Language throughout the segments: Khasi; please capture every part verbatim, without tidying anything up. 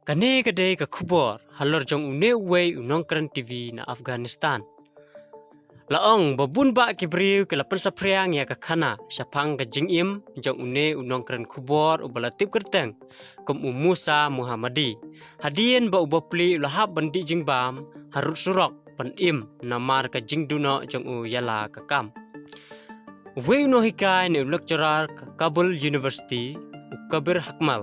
Kane ka dei ka khubor halor jong une uwei u nongkren T V na Afghanistan. La ong ba bun bah ki briew ki la pynsaphriang ïa ka khana shaphang ka jingim jong une u nongkren khubor uba la tip kyrteng kum u Musa Muhammadi, hadien ba u bapli u la hap ban dih jingbam harud surok ban im namar ka jingduhnoh jong u ïa la ka kam. Uwei u nonghikai ne u lecturer ka Kabul University, u Kabir Hakmal,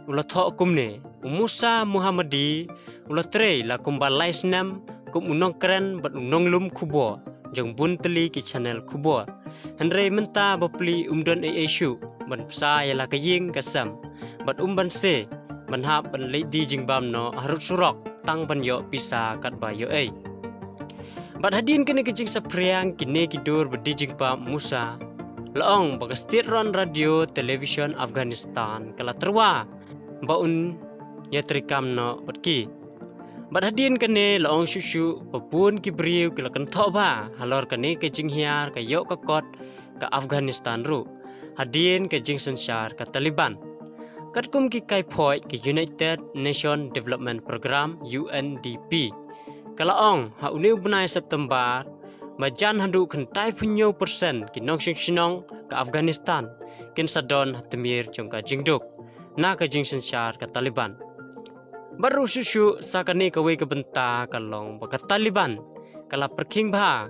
u la thoh kumne: U Musa Muhammadi u la trei la kumba lai snem kum u nongkren bad u nonglum khubor jong bun tylli ki channel khubor. Hynrei mynta bapli um don ei ei shuh ban bsa ïa la ka ïing ka sem bad um banse ban hap ban leit dih jingbam noh harud surok tang ban ïoh pisa katba ïoh ei. Bad hadien kane ka jingsaphriang kine ki dur ba dih jingbam u Musa, la ong ba ka State Run Radio Television Afghanistan ka la tyrwa ba un ïatreikam noh bad ki. Bad hadien kane la ong shuh shuh ba bun ki briew ki la kynthoh bha halor kane ka jinghiar ka ïoh ka kot ka Afghanistan ruh hadien ka jingsynshar ka Taliban. Katkum ki kaiphoj ka United Nation Development Programme, U N D P, ka la ong ha une u bnai September ba jan haduh khyndai phew hynñiew percent ki nongshong shnong ka Afghanistan kin sa don ha tmier jong ka jingduk na ka jingsynshar ka Taliban. Bad ruh shuh shuh sa kane kawei ka bynta ka long ba ka Taliban ka la pyrkhing bha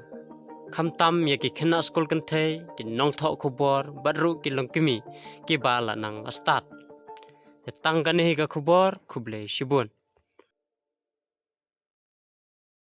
khamtam ïa ki khynnah skul kynthei, ki nongthoh khubor bad ruh ki longkmie kiba la nang la stad. Tang kane hi ka khubor, khublei shibun.